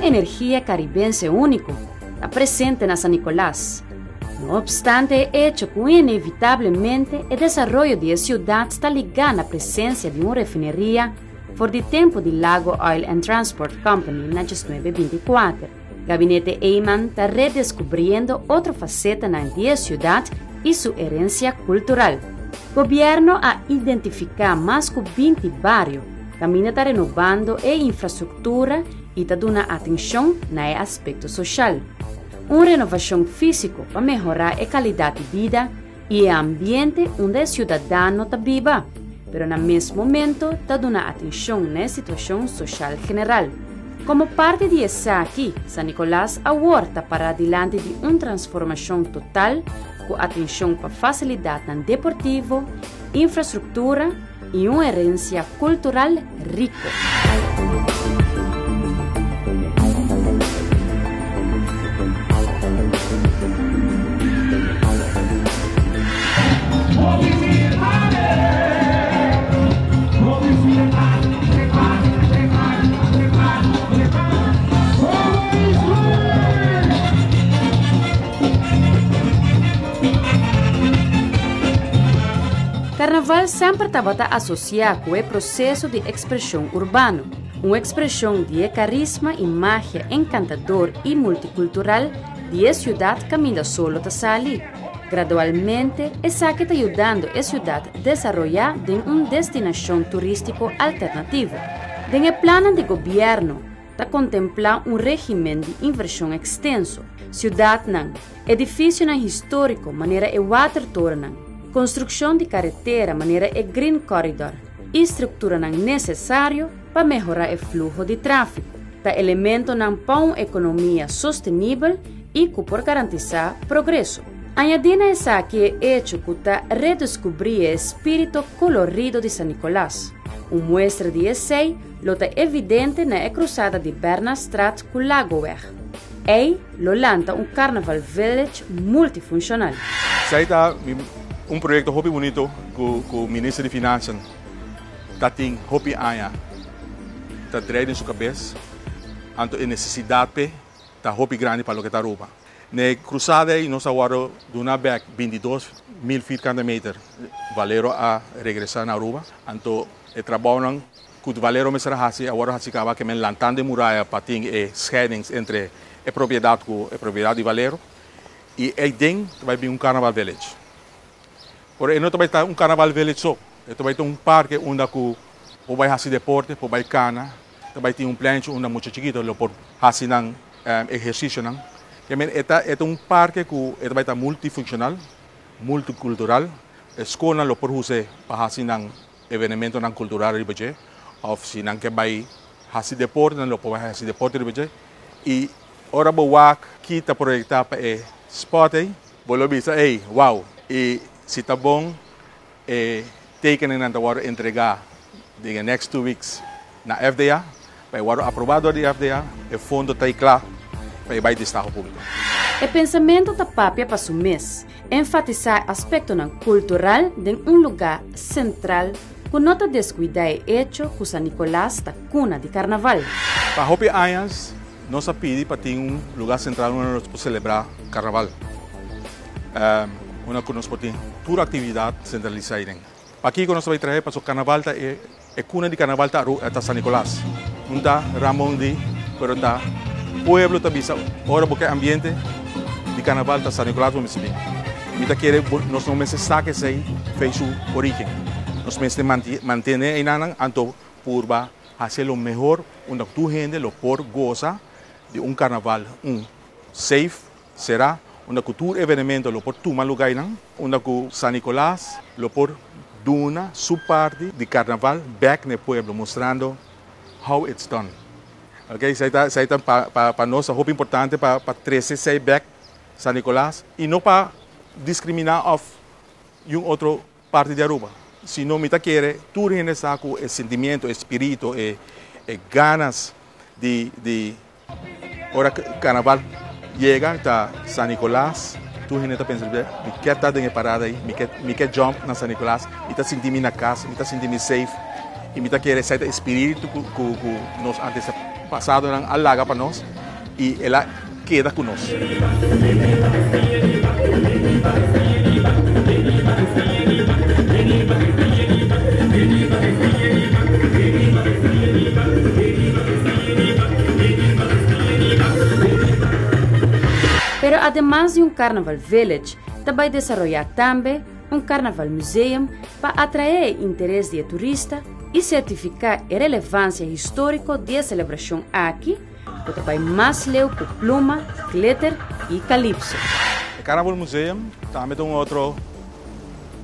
energia karibense úniko ta presente na San Nicolas. No opstante e echo ku inevitablemente e desaroyo di e siudat ta ligá na presensia di un refineria for di tempu di Lago Oil and Transport Company na 1924. Gabinete Eman ta redeskubriendo otro fasetanan di e siudat i su herensia kultural. Gobièrnu a identifiká mas ku 20 bario kaminda ta renobando e infrastruktura i ta duna atenshon na e aspekto soshal. Un renovashon físiko pa mehorá e kalidat di bida i e ambiente unda e siudadano ta biba, pero na mes momento ta duna atenshon na e situashon soshal general. Komo parti di esaki, San Nicolas awor ta pará dilanti di un transformashon total ku atenshon pa fasilidatnan deportivo, infrastruktura i un herensia kultural riku. Karnaval semper tabata asosiá ku e proseso di ekspreshon urbano, un ekspreshon di e karisma i magia enkantador i multikultural di e siudat kaminda solo ta sali. Gradualmente esaki ta yudando e siudat desaroyá den un destinashon turístiko alternativo. Den e plannan di gobièrnu ta kontemplá un régimen di invershon ekstenso, siudatnan, edifisionan históriko manera e watertorennan, konstrukshon di karetera manera e Green Corridor i strukturanan nesesario pa mehorá e fluho di tráfiko, ta elementonan pa un ekonomia sostenibel i ku por garantisá progreso. Añadí na esaki e echo ku ta redeskubrí e espírito kolorido di San Nicolas. Un muestra di esei lo ta evidente na e krusada di Bernardstraat ku Lagoweg. Ei lo lanta un Carnaval Village multifunshonal. Esei ta un proyekto hopi bunito ku Minister di Finansen ta tin hopi aña ta drei den su kabes, anto e nesesidat p'e ta hopi grandi pa loke ta Aruba. Na e krusada ei nos a wòrdu duna bèk 22,000 vierkante meter. Valero a regresá na Aruba, anto e trabounan ku Valero mester a hasi a wòrdu hasi kaba ke men lantando e muraya pa tin e scheidings entre e propiedat ku e propiedat di Valero i ei den ta bai bin un Carnaval Village. Pero e no ta bai ta un Carnaval Village so, e ta bai ta un parke unda ku por bai hasi deporte, por bai kana, ta bai tin un plenchi unda mucha chikito lo por hasi nan ehersisionan. Ke men e ta e ta un parke ku e ta bai ta multifunshonal, multikultural, e skolnan lo por hus'é pa hasi nan evenementonan kultural riba dje òf si nan ke bai hasi deporte nan lo por bai hasi deporte riba dje i ora bo wak ki ta proyektá pa e spòt ei bo lo bisa ey wou i si ta bon e tekeningnan ta wòrdu entregá den e next 2 weeks na FDA pa e wòrdu aprobá dor di FDA, e fondo ta ei kla pa e bai destaho públiko. E pensamentu ta papia pa su mes, enfatisá aspektonan kultural den un lugá sentral ku no ta deskuidá e echo ku San Nicolas ta kuna di karnaval. Pa hopi añas nos a pidi pa tin un lugá sentral unda nos por selebrá karnaval. Unda ku nos por tin tur aktividat sentralisá ei den. Pakiko nos ta bai trahe? Pasobra karnaval ta e e kuna di karnaval ta ta San Nicolas. No ta Ramon di, pero ta pueblo ta bisa ora bo ke ambiente di karnaval ta San Nicolas bo mester bin. Mi ta kere nos no mester saka esei fei su origen. Nos mester mantene einanan anto purba hasi lo mehor unda tur hende lo por gosa di un karnaval un safe será unda ku tur evenemento lo por tuma lugá einan, unda ku San Nicolas lo por duna su parti di karnaval bèk na e pueblo mostrando how it's done. Okay, esei ta esei ta pa pa pa nos ta hopi importante pa pa trese esei bèk San Nicolas i no pa diskriminá òf un otro parti di Aruba, sino mi ta kere tur hende sa ku e sentimiento, e spirito, e e ganas di di ora karnaval yega ta San Nicolas, tur hende ta pensa mi ke ta den e parada ei, mi ke mi ke jump na San Nicolas, mi ta sinti mi na kas, mi ta sinti mi safe i mi ta kere esei ta e spiritu ku ku ku nos antepasadonan a laga pa nos. I el a keda ku nos. Pero ademas di un Carnaval Village, ta bai desaroyá tambe un Carnaval Museum pa atraé e interes di e turista i sertifiká e relevansia históriko di e selebrashon aki, ku ta bai mas leu ku pluma, glitter i kalipso. E Carnaval Museum tambe ta un otro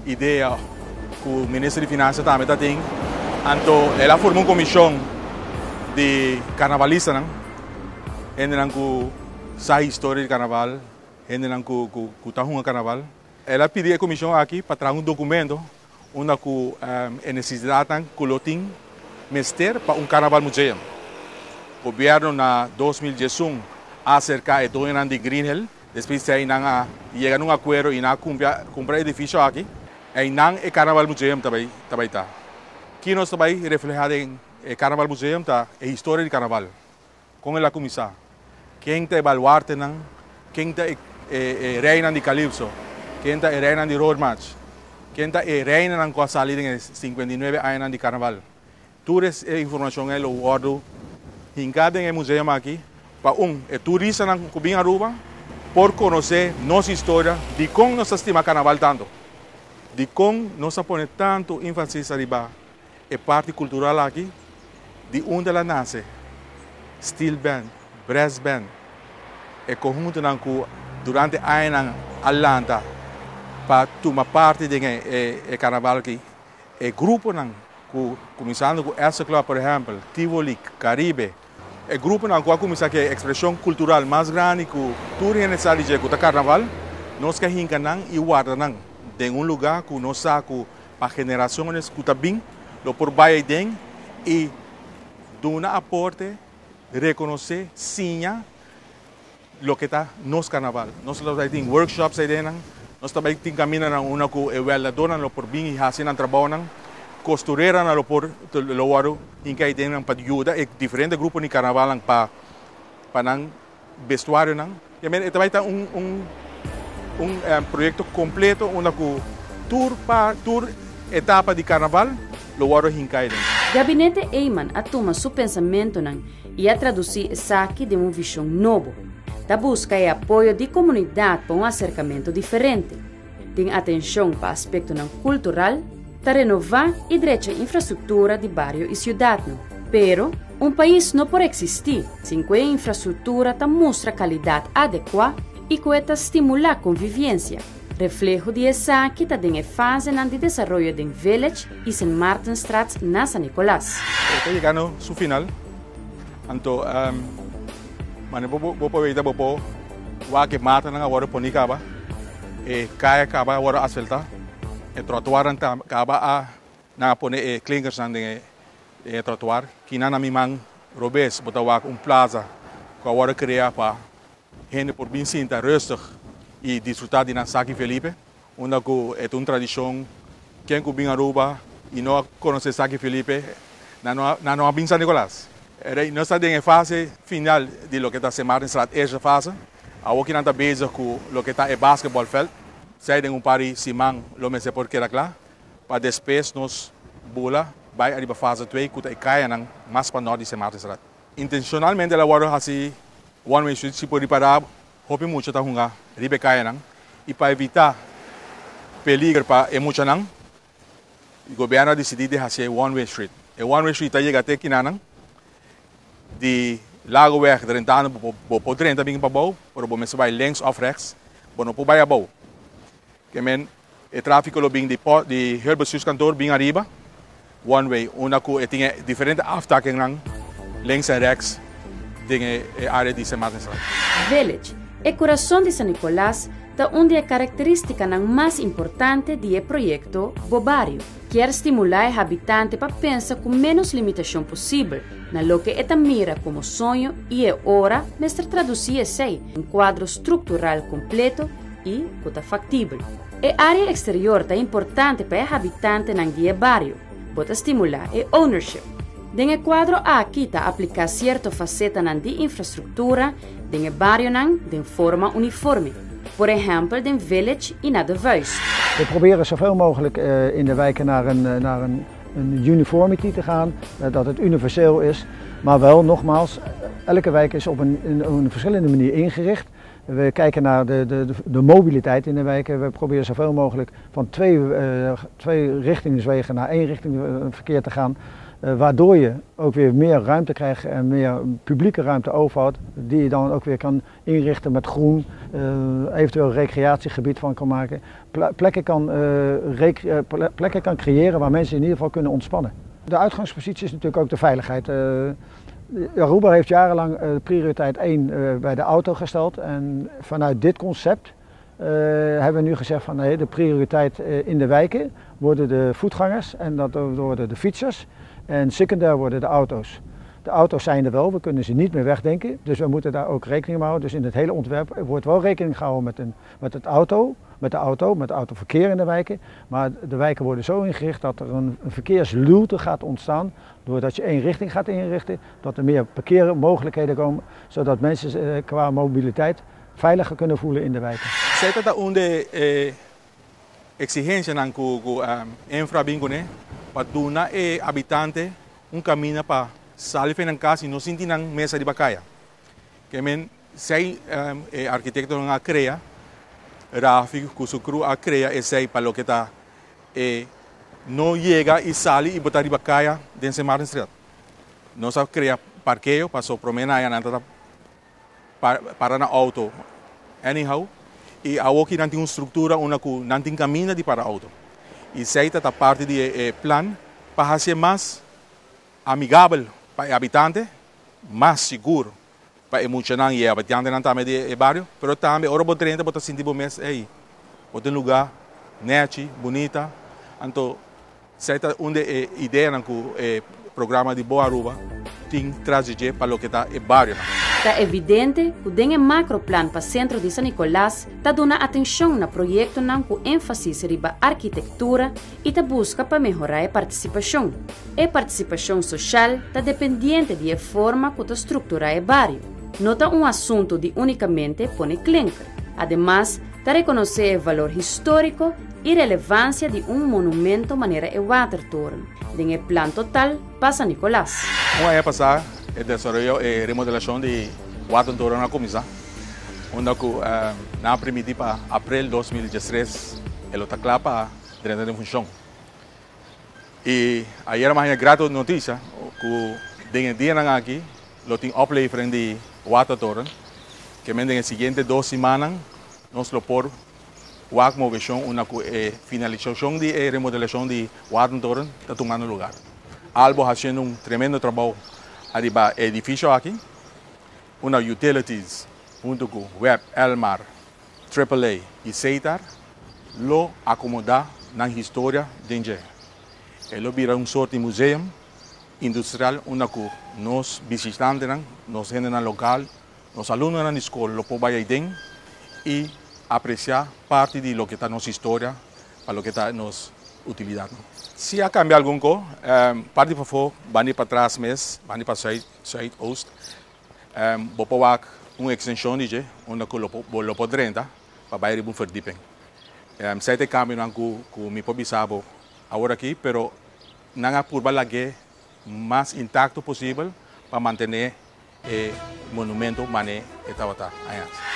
idea ku Minister di Finansa tambe ta tin. Anto el a forma un komishon di karnavalistanan, hendenan ku sa historia di karnaval, hendenan ku ku ta hunga karnaval. El a pidi e komishon aki pa traha un dokumento unda ku e nesesidatnan ku lo tin mester pa un Carnaval Museum. Gobièrnu na 2011 a aserká e doñonan di Green Hill, despues di nan a yega na un akuerdo i nan a kumpra e edifisio aki. Einan e Carnaval Museum ta bai ta bai ta. Ki nos ta bai reflehá den e Carnaval Museum ta e historia di Carnaval. Kon el a kuminsá? Ken ta e baluartenan? Ken ta e e reinan di Calypso? Ken ta e reinan di Road March? Ken ta e reinanan ku a sali den e 59 añanan di Karnaval? Tur e informashon ei lo wòrdu hinká den e museum aki pa un e turistanan ku bin Aruba por konosé nos historia, dikon nos ta stima Karnaval tantu, dikon nos a pone tantu énfasis ariba e parti kultural aki di unda el a nase, steel band, brass band, e konhuntonan ku durante añanan a lanta pa tuma parti den e karnaval aki, e gruponan ku kuminsando ku Esther Club por ehèmpel, Tivoli, Caribe, e gruponan ku a kuminsá ku e ekspreshon kultural mas grandi ku tur hende sa di dje ku ta karnaval, nos ke hinka nan i warda nan den un lugá ku nos sa ku pa generaciones cu ta bin lo por bay aden y duna aporte, reconoce, siña loke ta nos carnaval. Nos lo bay tin workshops aden, nos ta bay tin caminanan unda cu e weldadornan lo por bin y haci nan trabounan, costureranan lo por lo wordo hinca aden pa yuda e diferente grupo di carnavalnan pa pa nan vestuarionan. E ta bay ta un un un proyecto completo unda cu tur pa tur etapa di carnaval lo wordo hinca aden. Gabinete Eman a tuma su pensamentonan y a traduci esaki den un vision nobo. Ta busca e apoyo di comunidad pa un acercamento diferente. Tin atencion pa aspectonan cultural, ta renova y drecha infrastructura di bario y ciudadnan. Pero, un pais no por existi sin cu e infrastructura ta mustra calidad adecua y cu e ta stimula convivencia. Refleho di esaki ta den e fasenan di desaroyo den Village y Sint Maartenstraat na San Nicolas. E ta yegando su final, anto mane bo bo por weta bo por wak e matanan a wòrdu poni kaba, e kaya kaba a wòrdu asfaltá, e trotuarnan kaba a nan a pone e klinkersnan den e trotuar. Kinan na mi man robes bo ta wak un plaza ku a wòrdu krea pa hende por bin sinta rustig i disfrutá di nan Saki Felipe, unda ku e ta un tradishon ken ku bin Aruba i no a konosé Saki Felipe nan no nan no a bin San Nicolas. Nos ta den e fase final di loke ta Sint Maartenstraat eerste fase. Awor ki nan ta bezig ku loke ta e basketbalveld. Sei den un par di siman lo mester por keda kla pa despues nos bula bai ariba fase twee ku ta e kayanan mas pa nort di Sint Maartenstraat. Intencionalmente el a wòrdu hasi one way street si por ripará hopi mucha ta hunga riba e kayanan i pa evitá peliger pa e muchanan gobièrnu a disidí di hasi e one way street. E one way street ta yega te kinanan di Lagoweg drentando bo por drenta bin pabou pero bo mester bai links òf rechts bo no por bai abou. Ke men e tráfiko lo bin di di Hulpbestuurskantoor bin ariba one way unda ku e tin e diferente aftakingnan links en rechts den e área di Sint Maartenstraat. Village, e kurason di San Nicolas, ta un di e karakterístikanan mas importante di e proyekto Bo Bario. Kier stimulá e habitante pa pensa ku ménos limitashon posibel na loke e ta mira komo soño i e ora mester tradusí esei un kuadro struktural kompleto i ku ta faktibel. E área eksterior ta importante pa e habitantenan di e bario. Bo ta stimulá e ownership. Den e kuadro aki ta apliká sierto fasetanan di infrastruktura. Den e barionan den forma uniforme. Por ehèmpel den Village i na De Vuyst. We proberen zoveel mogelijk in de wijken naar een uniformity te gaan, dat het universeel is. Maar wel, nogmaals, elke wijk is op een verschillende manier ingericht. We kijken naar de mobiliteit in de wijken. We proberen zoveel mogelijk van twee richtingswegen naar één richting verkeer te gaan. Waardoor je ook weer meer ruimte krijgt en meer publieke ruimte overhoudt. Die je dan ook weer kan inrichten met groen, eventueel recreatiegebied van kan maken. Plekken kan creëren waar mensen in ieder geval kunnen ontspannen. De uitgangspositie is natuurlijk ook de veiligheid. Aruba heeft jarenlang prioriteit 1 bij de auto gesteld. En vanuit dit concept hebben we nu gezegd van nee, de prioriteit in de wijken worden de voetgangers en dat worden de fietsers. En secundair worden de auto's. De auto's zijn er wel, we kunnen ze niet meer wegdenken. Dus we moeten daar ook rekening mee houden. Dus in het hele ontwerp wordt wel rekening gehouden met de auto, met het autoverkeer in de wijken. Maar de wijken worden zo ingericht dat er een verkeersluwte gaat ontstaan. Doordat je één richting gaat inrichten, dat er meer parkeermogelijkheden komen. Zodat mensen qua mobiliteit veiliger kunnen voelen in de wijken. Esei ta un di e eksigensianan ku Infra a bin kuné pa duna e habitante un kaminda pa sali for di kas i no sinti nan mes riba kaya. Ke men esei e arkitektonan a krea, Rafi ku su crew a krea esei pa loke ta e no yega i sali i bo ta riba kaya den Sint Maartenstraat. Nos a krea parkeo paso promé nan ta para na outo anyhow i aki nan tin un struktura unda ku nan tin kaminda di para outo. I esei ta parti di e plan pa hasi mas amigabel pa e habitante, mas sigur pa e muchanan i e habitantenan tambe di e bario, pero tambe ora bo drenta bo ta sinti bo mes, ei, bo tin lugá nechi, bunita. Anto, esei ta un di e ideanan ku e programa di BoAruba tin tras di pa loke ta e bario. Ta evidente ku den e macroplan pa sentro di San Nicolas ta duna atenshon na proyektonan ku énfasis riba arkitektura i ta buska pa mehorá e partisipashon. E partisipashon sosial ta dependiente di e forma ku ta strukturá e bario. No ta un asuntu di únikamente pone klinker. Ademas, ta rekonosé e balor históriko i relevansia di un monumento manera e Watertoren. Den e plan total pa San Nicolas. Un aña pasá, e desaroyo i remodelashon di Watertoren a kuminsá. Unda ku nan a primintí pa aprel 2013 e ta kla pa drenta den funshon. I ayera m'a haña grato notisia ku den dianan aki lo tin oplevering di Watertoren, ke men den siguiente 2 siman nos lo por wak moveshon unda ku e finalisashon di e remodelashon di Watertoren ta tumando lugá. Albo hasiendo un tremendo trabou riba edifisio aki, unda utilities huntu ku WEB, Elmar, AAA i Setar lo akomodá nan historia den dje. E lo bira un sorto di museo industrial unda ku nos bishitantenan, nos hendenan lokal, nos alumnonan di skol lo por bai aden i apresiá parti di loke ta nos historia, pa loke ta nos utilidat. Si a kambia algun kos, parti pafó, banda patras mes, banda pa zuid, zuidoost, bo por wak un ekstenshon di dje, unda ku lo por drenta, pa bai un verdieping. Esei ta e kambionan ku mi por bisa bo awor aki, pero nan a purba lag'é mas intakto posibel pa mantené e monumento manera e tabata antes.